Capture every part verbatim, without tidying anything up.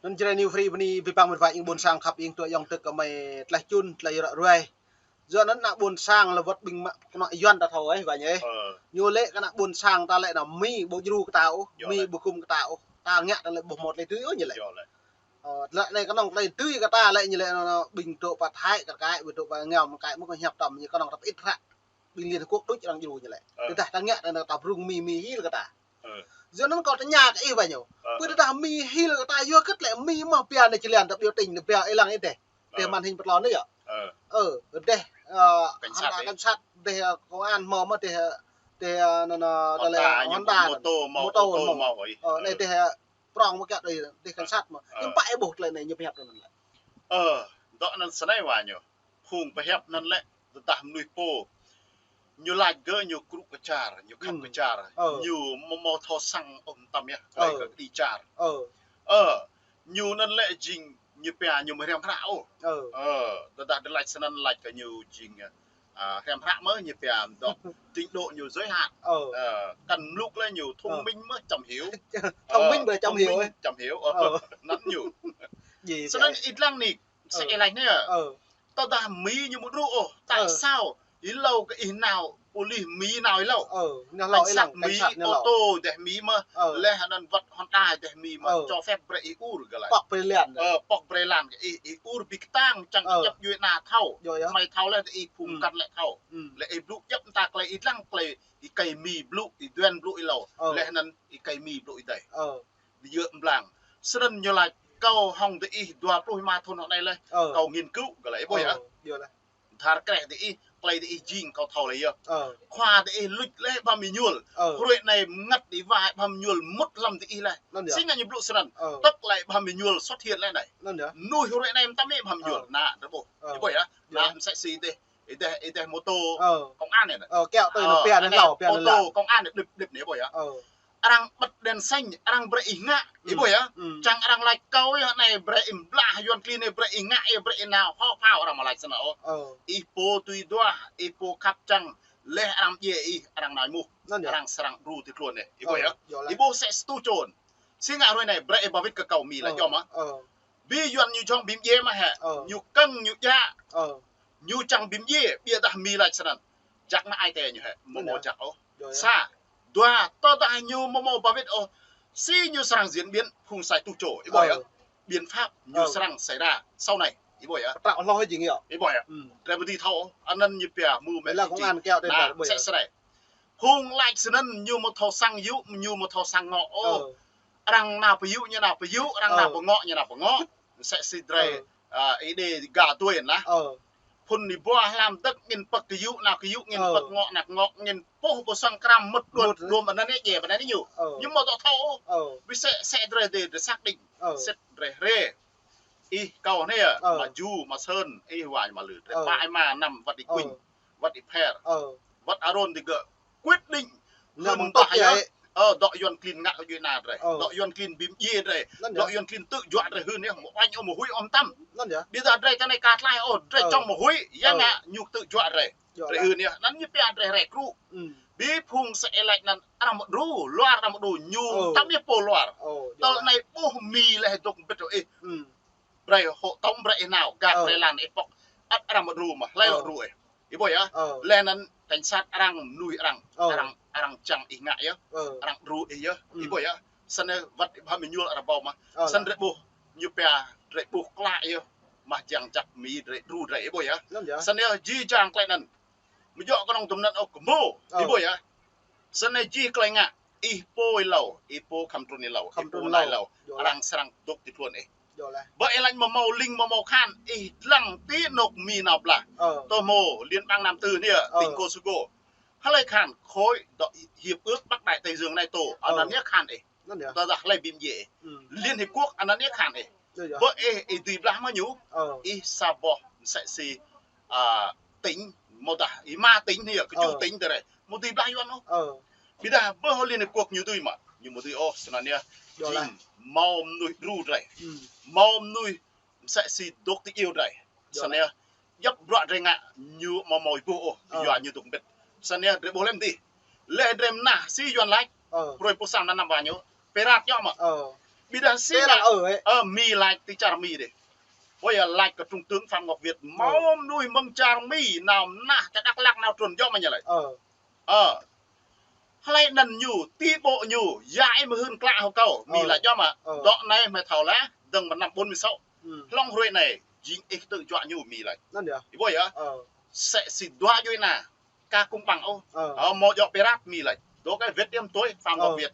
Anŭn Jrai New Free bơni abih bang mơ̆n wa ing ƀôn sang khăp ing tui yŏng tơk kơ mơi tlaih čun, tlaih ră ruai. Yua anŭn ană ƀôn sang lĕ wơ̆t ƀing mă kơnuk Yuan ta thâo ih wa ñu ih. Ơ. Ñu lĕ kơ ană ƀôn sang ta lĕ anŭn Mi ƀu djru kơ ta ôh, Mi ƀu gum kơ ta ôh. Ta ngă ta lĕ ƀu hmâo tơlơi tui ôh ñu lĕ. Ơ, lĕ anai kơnơ̆ng tơlơi tui kơ ta lĕ ñu lĕ anŭn, anŭn ƀing dŏ pơ Thái kơ kai, ƀing dŏ pơ ngao mă kai mă kơ hiăp tơm ñu kơnơ̆ng tơp it hră. Ƀing Liên Hợp Quốc đuč arăng djru ñu lĕ. Ơ. Tơdah ta ngă ta, ta brung Mi, Mi hil kơ ta. Ơ. Yua anŭn kâo tơña kơ ih wa ñu. Ơ, ơ. Tơdah Mi hil kơ ta yua hơget lĕ Mi mă pia anai čơlan ta ƀiă tĭng ta pia ih lăng ih dêh. Dêh màn hình pơtlon anai yơh. Ơ. Ơ, dêh, ơ, cảnh sát, cảnh sát, dêh, ơ, công an mơ̆ mơ̆ dêh, ơ, dêh, ơ, anŭn, anŭn, Honda, mô tô, mô tô, mô tô mơ̆. Ơ, anai dêh, ơ, prong mơ̆ kiăo dêh, dêh cảnh sát mơ̆. Ơ. Hiư̆m pă ih ƀuh tơlơi anai ñu pơhiăp anŭn lĕ. Ơ, dŏ anŭn snei wa ñu. Phung pơhiăp anŭn lĕ, tơdah mơnuih pô. Ñu laĭ gơ̆ ñu krŭ kơ čar, ñu khăp kơ čar. Ơ. Ñu mơ̆ mơ̆ thâo săng ôh mơtam yơh, laĭ gơ̆ kơđi čar. Ơ. Ơ, ñu anŭn lĕ jing ñu pia ñu mơ̆ hriăm hră ôh. Ơ. Ơ, tơdah dơ̆ laĭ snăn laĭ kơ ñu jing, a, hriăm hră mơ̆ ñu pia dŏ trình độ ñu giới hạn. Ơ. Ơ, kăn mluk lĕ ñu thông minh mơ̆ chậm hiểu. Thông minh ƀơi chậm hiểu, chậm hiểu. Ơ. Anŭn ñu. Snăn ih lăng anai, msĕ ih laĭ anai. Ơ. Tơdah Mi ñu ƀu djru ôh, tại sao ih hlâo kơ ih nao, pôlis Mi nao ih hlâo. Ơ, nao hlâo ih lăng, cảnh sát Mi, ô tô dêh Mi mơ̆, leh anŭn wơ̆t Honda dêh Mi mơ̆, cho phép brơi ih ur gơ̆ lĕ. Pŏk brơi lan. Ơ, pŏk brơi lan kơ ih, ih ur ƀing kơtang čang kơ djŏp djuai ana thâo. Mơi thâo leh ih phung kăt lĕ thâo. Leh ih blŭ djŏp mơta tơlơi ih lăng tơlơi ih kơi Mi blŭ, ih duan blŭ ih hlâo. Leh anŭn ih kơi Mi blŭ ih dêh. Ơ. Djơ̆ mblang. Snăn ñu laĭ kâo hŏng diih dua pluh êma thŭn hŏng anai leh. Ơ. Kâo nghiên cứu gơ̆ lĕ, ih ƀuh yơh. Ơ, djơ̆ leh. Dhar kreh diih, tơlơi diih jing kâo thâo leh yơh. Ơ. Khua diih luč leh ƀă Mi Ñuôl. Ơ. Hruê anai mơngăt ih wa ƀă Mi Ñuôl mŭt hlăm diih leh. Anŭn yơh. Si ngă ñu blŭ snăn. Ơ. Tơk leh ƀă Mi Ñuôl xuất hiện leh anai. Anŭn yơh. Mơnuih hruê anai mơtam anai ƀă Mi Ñuôl. Ơ. Anai, drei ƀuh. Ơ. Ih ƀuh yơh. Anai msĕ si dêh. Ih dêh, ih dêh mô tô công an anai. Ơ, kiăo tui anŭn pia anai hlâo, pia anai hlâo. Mô tô công an anai đĭp đĭp anai, ih ƀuh yơh. Ơ. Arăng bật đèn xanh, arăng brơi ih ngă, ih ƀuh yơh. Čang arăng laĭ kâo yơh anai brơi ih blah Yuan klin anai brơi ih ngă, ih brơi ih nao, hŏ phao arăng mơ̆ laĭ snăn ôh. Ơ. Ih pô tui duah, ih pô khăp čang, leh arăng mdjiê ih, arăng nao ih mŭt. Anŭn yơh. Arăng srăng djru ti tluôn anai, ih ƀuh yơh. Ơ, djơ̆ leh. Ih ƀuh msĕ si tu čôn. Si ngă hruê anai brơi ih ba wĭt kơ kâo Mi lĕ yơh mơ̆. Ơ. Bi Yuan ñu jŏng bi mdjiê mơ̆ hĕ. Ơ. Ñu kơ̆ng ñu djă. Ơ. Ñu čang bi mdjiê, ƀiădah Mi laĭ snăn. Jak mă ai tê ñu hĕ, mơ̆ mơ̆ jak ôh. Sa, dua, tơdah ñu mơ̆ mơ̆ ba wĭt ôh. Si ñu srăng diễn biến phung sai tu čô, ih ƀuh yơh. Biện pháp ñu srăng xảy ra sau này, ih ƀuh yơh. Pơtrăo hloh jing yơh. Ih ƀuh yơh. Drei ƀu dưi thâo ôh, anăn ñu pia mơ̆ mĕ. Lăng công an kiăo tê ƀuh yơh. Phung laĭ snăn ñu mơ̆ thâo săng yŭ, ñu mơ̆ thâo săng ngŏ ôh. Ơ. Arăng nao pơ yŭ ñu nao pơ yŭ, arăng nao pơ ngŏ ñu nao pơ ngŏ. Msĕ si drei, a, ih đe gah tui lah. Ơ. Phŭn ni ƀuah hlăm dơ̆k ngăn pơ̆k kơ yŭ nao kơ yŭ, ngăn pơ̆k ngŏ nao kơ ngŏ, ngăn pôh ƀu săng kram mŭt đuôn đuôn anăn anai djai anăn anai ñu. Ơ. Ñu mơ̆ dŏ thâo. Ơ. Bi sĕ sĕ drei dêh, drei xác định. Ơ. Sĕt drei hrê. Ih kâo anai yơh, mă Ju, mă Sơn, ih wa mă Lư. Drei pă êma năm wơ̆t ih Kuñ, wơ̆t ih Pher, wơ̆t Arôn digơ̆ quyết định. Ngă hưn mơ̆ng ƀah tŭk yơh. Ơ, dŏ Yuan klin ngă kơ djuai ana drei. Ơ. Dŏ Yuan klin bi mdjiê drei. Anăn yơh. Dŏ Yuan klin tŭ juă drei hưn yơh, mơ̆ oanh ôh mơ̆ huĭ ôh mơtam. Anăn yơh. Ƀiădah drei tơ anai ka tlaih ôh, drei čŏng mơ̆ huĭ, ya ngă ñu tŭ juă drei. Drei hưn yơh, anăn ñu pia drei hrê krŭ. Bi phung sĕ ih laĭ anăn arăng mơ̆ djru, luar arăng mơ̆ djru, ñu mơtam yơh pô luar. Ơ, tơl anai ƀuh Mi leh dŏ mbĭt ôh ih. Brei hộ tống brei ih nao, gah brei lan ih pŏk. Ăt arăng mơ̆ djru mơ̆, hlei djru ih. Ih ƀuh yơh. Ơ. Leh anăn cảnh sát arăng mơnuih arăng, arăng, arăng čang ih ngă yơh. Ơ. Arăng djru ih yơh. Ih ƀuh yơh. Snăn wơ̆t ih ba Mi Ñuôl arăng ƀâo mơ̆. Ơ. Snăn drei ƀuh, ñu pia drei ƀuh klă yơh. Mă jang jak Mi drei djru drei, ih ƀuh yơh. Anăn yơh. Snăn yơh jih jang klei anăn. Mơ̆ djŏ kơnơ̆ng tŭm anăn ôh kơ mơ̆. Ih ƀuh yơh. Snăn jih klei ngă, ih pô ih hlâo, ih pô khăm trŭn ih hlâo, ih pô nao ih hlâo. Arăng srăng dŏ ti tluôn ih. Ƀơ ih laĭ mơ̆ mâo ling mơ̆ mâo kahan, ih lăng ti anôk Mi nao blah. Tơ mơ̆ Liên bang Nam Tư anai, tỉnh Kosovo. Hlei kahan khối dŏ hiệp ước Bắc Đại Tây Dương NATO, anăn yơh kahan ih. Anăn yơh. Tơdah hlei bi mdjiê ih. Liên Hiệp Quốc anăn yơh kahan ih. Ƀơ ih, ih dưi blah mơ̆ ñu. Ih sa boh msĕ si, a, tỉnh, mơ̆ dah, ih mă tỉnh anai, kơ čô tỉnh drei. Mơ̆ dưi blah Yuan ôh. Ƀiădah ƀơ hŏ Liên Hiệp Quốc ñu dưi mơ̆. Ñu mơ̆ dưi ôh, snăn yơh. Jing mâo mơnuih djru drei. Mâo mơnuih msĕ si dŏ ti iêu drei. Snăn yơh. Djŏp bruă drei ngă, ñu mơ̆ mâo ih ƀuh ôh, yua ñu dŏ mbĭt. Snăn yơh drei ƀuh leh mơ̆ dih. Leh drei mơnah si Yuan lač. Pruê pô sang anăn năm wa ñu. Pirat yơh mơ̆. Ƀiădah si ngă, ơ, Mi laĭ ti čar Mi dih. Ƀuh yơh, laĭ kơ Trung tướng Phạm Ngọc Việt, hmâo mơnuih mơ̆ng čar Mi nao mơnah ti Dak Lak nao trŭn djŏp mơ̆ ñu laĭ. Ơ. Hlơi anŭn ñu, ti ƀô̆ ñu, ya ih mơ̆ hưn klă hŏ kâo, Mi laĭ djŏp mơ̆. Dŏ anai hmâo thâo laih, dơ̆ng mơ̆ năm bốn mươi sáu. Hlŏng hrơi anai, jing ih tơ̆ juă ñu Mi laĭ. Ih ƀuh yơh. Sĕ si dua djuai ania. Ka kŭm ƀăng ôh. Ơ, hmâo djŏ pirat Mi laĭ. Dŏ kơ Việt Nam tui, Phạm Ngọc Việt.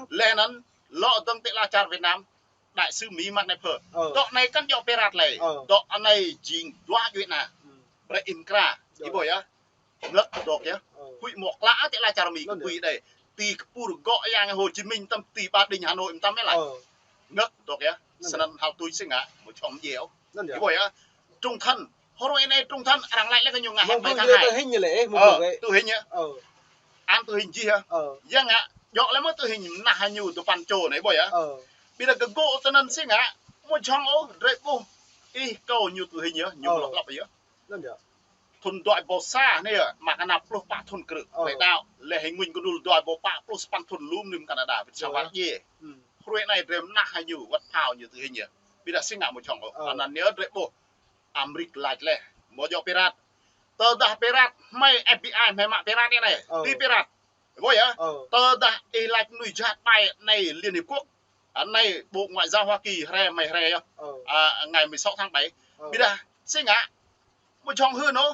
Lĕ anŭn, lŏ dơ̆ng ti ala čar Việt Nam. Đại sứ Mi mă anai pơ. Dŏ anai kăn djŏ pirat lĕ. Dŏ anai jing dua djuai ania. Brơi im kra. Ih ƀuh yơh. Ngă dŏ yơh. Huĭ mơ̆ klă ti ala čar Mi kơ pui đơi. Ti kơpur gŏ yang Hồ Chí Minh tăm ti Ba Đình Hà Nội tăm mơ̆ laĭ. Ngă dŏ yơh. Snăn hao tui si ngă, mơ̆ čŏng djeo. Ih ƀuh yơh. Trung thân. Hrơi anai trung thân arăng laĭ lĕ kơ ñu ngă hĕ mơ̆ thăng hai. Tơ hing lĕ, mơ̆ tơ hing yơh. An tơ hing jih yơh. Yang ngă, djŏ lĕ mơ̆ tơ hing mơnah ñu tơ păn čô anai ƀuh yơh. Ƀiădah kơ gŏ tơ anŭn si ngă, mơ̆ čŏng ôh, drơi ƀuh. Ih kâo ñu tơ hing yơh, ñu lŏp lŏp yơh. Thŭn dua ƀâo sa anai yơh, mă kơ năm pluh pă thŭn krư̆. Drơi đaŏ, lĕ hing nguin kơnul dua ƀâo pă pluh sapăn thŭn lŭm nim Canada, ƀiădah sa wăt djai. Hrơi anai drơi mơnah ñu, wăt phao ñu tơ hing yơh. Ƀiădah si ngă mơ̆ čŏng ôh. Anŭn yơh drơi ƀuh. Amrik laĭ lĕ, mơ̆ djŏ pirat. Tơdah pirat, hmâo F B I, hmâo mă pirat anai. Ti pirat. Ƀuh yơh. Tơdah ih laĭ mơnuih jahat ƀai anai Liên Hiệp Quốc. Anai Bộ Ngoại giao Hoa Kỳ, hrơi, hmâo hrơi yơh. À, ngày mười sáu tháng bảy. Ƀiădah, si ngă. Mơ̆ čŏng hưn ôh.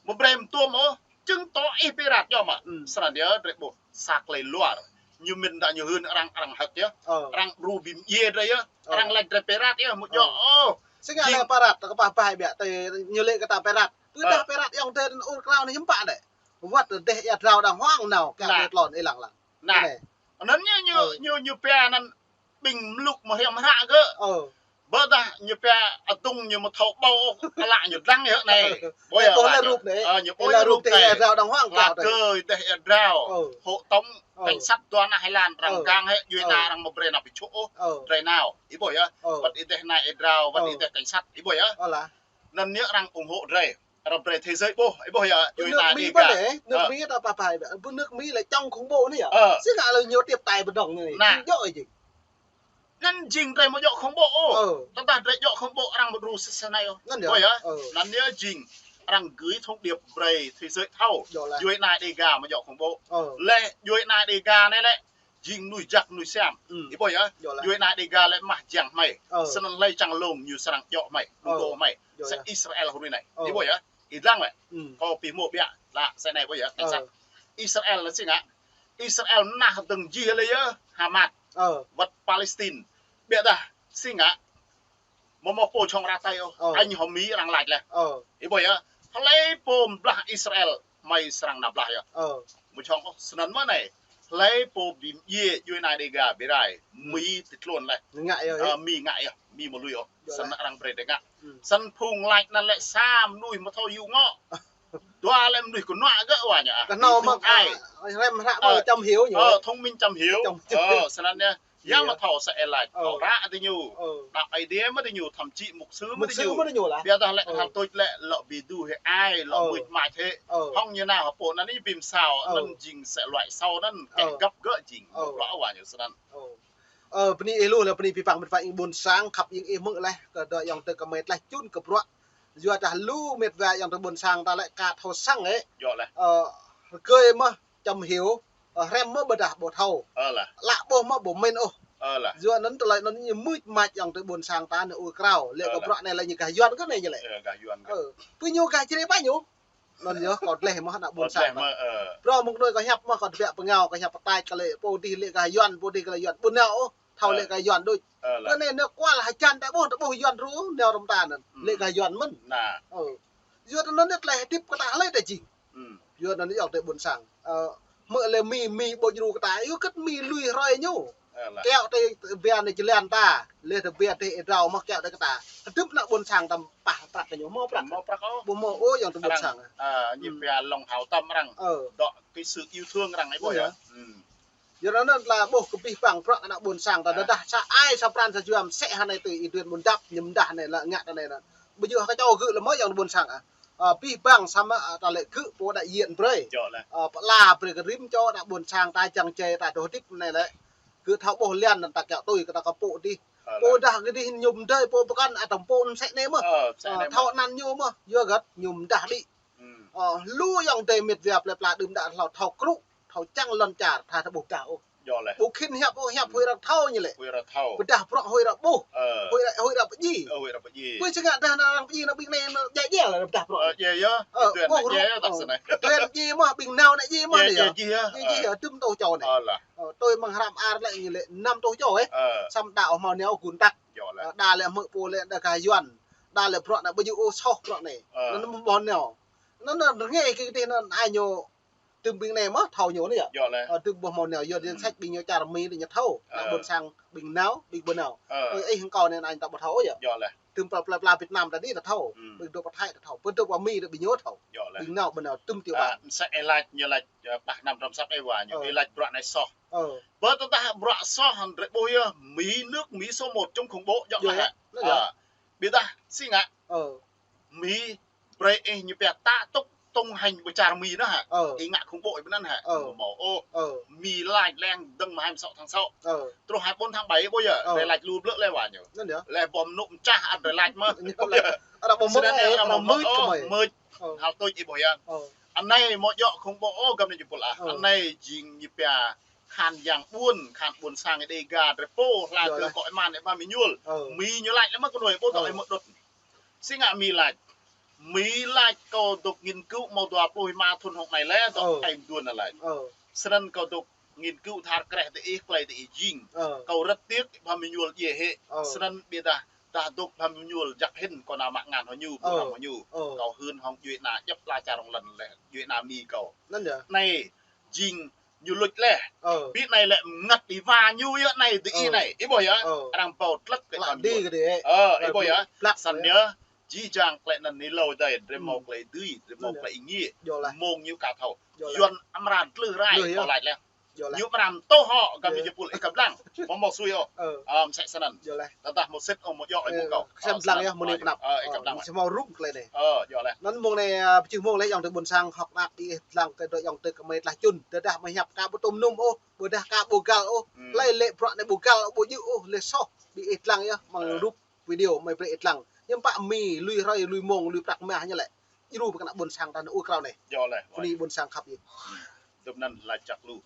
Mơ̆ brơi mơtuôm ôh. Chứng tỏ ih pirat djŏ mơ̆. Snăn yơh drơi ƀuh. Sa tơlơi luar. Ñu mĭn đa ñu hưn arăng, arăng hơ̆k yơh. Arăng ru bim ye drơi yơh. Arăng laĭ drơi pirat yơh, mơ̆ djŏ. Ơ. Si ngă lĕ pirat, kơ pah pah biă, tơ ñu lĕ kơ ta pirat. Ƀiădah pirat yŏng tơ anŭn ur krao anai hiư̆m pă đĕ. Wăt dêh ia drao đang huang nao, kơ tơ tlôn ih lăng lăng. Anŭn ñu, ñu, ñu pia anŭn ƀing mluk mơ̆ hriăm hră gơ̆. Ƀiădah ñu pia adŭng ñu mơ̆ thâo ƀâo, ală ñu dlăng yơh anai. Ƀuh yơh, ƀuh lĕ rup anai. Ơ, ñu ƀuh lĕ rup anai. Dêh ia drao đang huang, la kơ dêh ia drao. Hộ tống, cảnh sát dua ană Thái Lan, arăng gang hĕ, djuai ania arăng mơ̆ brơi nao pơčŭ ôh. Drơi nao, ih ƀuh yơh. Wăt ih dêh anai ia drao, wăt ih dêh cảnh sát, ih ƀuh yơh. Anŭn ñu arăng ủng hộ drơi. Arăng brơi thế giới ƀuh, ih ƀuh yơh, djuai ania Dega. Nước Mỹ ta pah pah, ƀuh nước Mỹ lĕ chống khủng bố anai yơh. Si ngă lĕ ñu tiếp tay ƀơđŏng anai. Djŏ ih jing. Anŭn jing drơi mơ̆ djŏ khủng bố ôh. Tơdah drơi djŏ khủng bố arăng mơ̆ ru sĭt snei ôh. Ƀuh yơh. Anŭn yơh jing arăng gửi thông điệp brơi thế giới thâo. Djuai ania Dega mơ̆ djŏ khủng bố. Lĕ djuai ania Dega anai lĕ jing mơnuih jăk mơnuih siam. Ih ƀuh yơh. Djuai ania Dega lĕ mah jiăng hmei. Snăn hlơi čang lông ñu srăng djŏ hmei. Dŏ hmei. Sĕ Israel hrơi anai. Ih ƀuh yơh. Ih dlăng lĕ. Kâo pih mơ̆ biă. Lă sĕ anai ƀuh yơh. Cảnh sát. Israel lĕ si ngă. Israel mơnah dơ̆ng jih lĕ yơh Hamas. Wăt Palestine. Ƀiădah si ngă. Mơ̆ mơ̆ pô čŏng ră tơi ôh. Anh hŏ Mi arăng laĭ lĕ. Ih ƀuh yơh. Hlơi pô blah Israel, hmei srăng nao blah yơh. Mơ̆ čŏng ôh, snăn mơ̆ anai. Hlơi pô bim ye djuai ania Dega bi rai. Mi ti tlôn lĕ. Ngă yơh. Mi ngă yơh. Mi mơ̆ lui ôh. Snăn arăng brơi drơi ngă. Snăn phung laĭ anŭn lĕ sa mơnuih mơ̆ thâo yŭ ngŏ. Dua lĕ mơnuih kơnuă gơ̆ wa ñu. Kơnuă mơ̆ ai. Hrăm hră mơ̆ chăm hiểu ñu. Thông minh chăm hiểu. Snăn yơh. Yang mơ̆ thâo sa ih laĭ, thâo ră diñu. Đăp Aê Diê mơ̆ diñu, thậm chí mục sư mơ̆ diñu. Ƀiădah lĕ hăng tuč lĕ lŏ bi du hĕ ai, lŏ mưč mač hĕ. Hŏng ñu nao hơpô anŭn ih bim sao, anŭn jing sĕ luai sao anŭn, kĕ găp gơ̆ jing. Mơ̆ lŏ wa ñu snăn. Ơ, bơni ih lu lĕ bơni pih păng mĕt wa ƀuôn sang, khăp ing ih hmư̆ leh, kơ dŏ yŏng tơ kơ mĕt leh čun kơ bruă. Yua dah lu mĕt wa yŏng tơ ƀuôn sang ta lĕ ka thâo săng ĕ. Rơgơi mơ̆ chăm hiểu, hrăm mơ̆ ƀôdah ƀu thâo. Lă ƀuh mơ̆ ƀu mĭn ôh. Yua anŭn tơlơi anŭn ñu mưč mač yŏng tơ ƀuôn sang ta anai ur krao. Lĕ kơ bruă anai lĕ ñu gah Yuan kơ anai ñu lĕ. Pơ ñu gah čri ƀă ñu. Anŭn yơh kâo dleh mơ̆ ană ƀuôn sang. Bruă mơ̆ng anai kâo hiăp mơ̆ kâo tơbiă pơngao kâo hiăp pơtač kơ lĕ pô dih lĕ gah Yuan, pô dih kơ lĕ Yuan. Ƀu nao ôh. Thâo lĕ gah Yuan đôč. Kơ anai nao kual hơjăn ta ƀuh, ta ƀuh Yuan ru, nao rŏm ta anŭn. Lĕ gah Yuan mơ̆n. Yua anŭn anai tơlơi hơdip kơ ta hlơi ta jing. Yua anŭn yŏng tơ ƀuôn sang. Hmư̆ lĕ Mi, Mi ƀu djru kơ ta, yua kơ Mi lui hrơi ñu. Kiaŏ tơ biă anai jơlan ta, lĕ tơ biă tơ ia drao mơ̆ kiaŏ tơ kơ ta. Hơdip ană ƀuôn sang ta pah prăk kơ ñu, mơ̆ prăk. Mơ̆ prăk ôh. Ƀu mơ̆ ôh yŏng tơ ƀuôn sang. Ñu pia lòng hảo tâm arăng. Dŏ cái sự yêu thương arăng ih ƀuh yơh. Yua anŭn lĕ ƀuh kơ pih păng prăk ană ƀuôn sang ta, tơdah sa ai sa pran sa jua mơsĕ hơnai tơ ih duen ƀun dăp, ñu mơdah anai lĕ ngă tơ anai anŭn. Ƀu djơ̆ kơ čô gơ̆ lĕ mơ̆ yŏng tơ ƀuôn sang ah. Pih păng samơ̆ ta lĕ gơ̆ pô đại diện brơi. Pơala brơi kơ rĭm čô ană ƀuôn sang ta jăng jai ta dŏ hơdip anai lĕ. Kơ thâo ƀuh liăn anŭn ta kiaŏ tui kơ ta kơ pô dih. Pô dah kơ dih ñu mơdơi pô pơkŏn atăm pô năm sek ne mơh. Thâo anăn ñu mơh, yua găt ñu mơdah đĭ. Ơ, lu ayŏng adơi mĕt wa plơi pla đưm đă hlâo thâo krŭ, thâo čang lŏn čar, tha ta ƀuh dah ôh. Ƀu khĭn hiăp ôh, hiăp huĭ ră thâo ñu lĕ. Pơdah bruă huĭ ră ƀuh. Huĭ ră, huĭ ră pơdjai. Pơ čơngă dah ană arăng pơdjai ană ƀing anai ană djai djai lĕ pơdah bruă. Ơ, ƀuh ră. Ơ, tuai pơdjai mơh ƀing nao ană djai mơh anai yơh. Djai djai, ơ, tŭm tôh čô anai. Ơ, tui mơ̆ng hrăm ar lĕ ñu lĕ năm tôh čô ĕ. Samơ̆ đa ôh hmâo nao gun tăk. Ơ, đa lĕ hmư̆ pô lĕ đa gah Yuan. Đa lĕ bruă ană ƀơjŭ ôh soh bruă anai. Anŭn mơ̆ ƀuh nao. Anŭn anŭn rơngai kơ dih anŭn ai ñu tŭm ƀing anai mơh thâo ñu anai yơh. Ơ, tŭm ƀuh hmâo nao yơh, danh sách ƀing ñu čar Mi anai ñu thâo. Ană ƀôn sang ƀing nao, ƀing ƀu nao. Ơ, ih hăng kâo anai anŭn ta ƀu thâo yơh. Tŭm plơi pla Việt Nam ta dih ta thâo. Ƀing dŏ pơ Thái ta thâo. Ƀing dŏ pơ Mi ta ƀing ñu thâo. Ƀing nao ƀu nao tŭm ti wa. Mơsĕ ih laĭ ñu laĭ, ơ, pah năm trăm săp ih wa ñu. Ih laĭ bruă anai soh. Ƀơ tơdah bruă soh hăng drơi ƀuh yơh, Mi nước Mỹ số một chống khủng bố djŏ laih hă. Ƀiădah si ngă Mi brơi ih ñu pia ta tŭk tông hành ƀơi čar Mi anŭn hă. Ih ngă khủng bố ƀơi anŭn hă. Hmâo ôh. Mi laĭ leng dơ̆ng mơ̆ng hai mươi sáu tháng sáu. Truh hai mươi bốn tháng bảy ƀuh yơh. Drơi laĭ lu blơ̆ lĕ wa ñu. Lĕ ƀuh mơnŭ mơčah ăt drơi laĭ mơh. Arăng ƀuh mơ̆, arăng ƀuh mơ̆, mơ̆. Hal tui ih ƀuh yơh. Anai hmâo djŏ khủng bố ôh găm anai jơpul ah. Anai jing ñu pia khan yang ƀuôn, khan ƀuôn sang Đêga drơi pô, hla kơ kơ iman ƀa Mi ñuôl. Mi ñu laĭ lĕ mơ̆ kơ nuai ƀuh tŏ ih mơ̆ đŭt. Si ngă Mi laĭ. Mi laĭ kâo dŏ nghiên cứu hmâo dua pluh êma thŭn hŏk anai lĕ, dŏ kơtang duôn anai laĭ. Snăn kâo dŏ nghiên cứu dhar kreh tơ ih, klei tơ ih jing. Kâo rất tiếc ƀa Mi ñuôl djiê hĕ. Snăn ƀiădah dah dŏ ƀa Mi ñuôl jăk hĭn kâo nao mă ngăn hŏ ñu, ƀu hrăm hŏ ñu. Kâo hưn hŏng djuê ana djăp ala čar rŏng lăn lĕ, djuê ana Mi kâo. Anai jing ñu luč leh. Ƀiădah anai lĕ mngăt ih wa ñu yơh anai dih anai. Ih ƀuh yơh. Arăng ƀâo tlăk kơ ih ƀuh yơh. Ih ƀuh yơh. Snăn yơh. Jih jang klei anăn ni lâo dai, drơi hmâo klei dưi, drơi hmâo klei êngiê. Mơ̆ng ñu ka thâo. Yuan amra tlưh rai, kâo laĭ leh. Ñu amra tŏ hŏ, găm ñu jơpul ih kăp lăng. Hmâo hmâo sui ôh. Mơsĕ snăn. Tơdah hmâo sĭt ôh hmâo djŏ ih ƀuh kâo. Kơsem lăng yơh, mơ̆ng anai pơnăp. Ih kăp lăng. Mơ̆ng anai hmâo rŭng klei anai. Anăn mơ̆ng anai, pơčih mơ̆ng lĕ ayŏng adơi ƀuôn sang hŏk anăp ih lăng kơ dŏ ayŏng adơi kơ mơi tlah čun. Tơdah mơ̆ hiăp ka ƀu tŭm nŭm ôh, ƀôdah ka ƀu găl ôh. Klei lĕ bruă anai ƀu găl ôh, ƀu djơ̆ ôh, lĕ soh. Bi ih lăng yơh, mơ̆ng rup video mơi brơi ih lăng. Hiư̆m pă Mi lui hrơi, lui mông, lui prăk mah ñu lĕ. Djru ƀơi kơ ană ƀuôn sang ta anŭn ur krao anai. Phung ƀuôn sang khăp ih. Dŭm anăn laĭ čăk lu.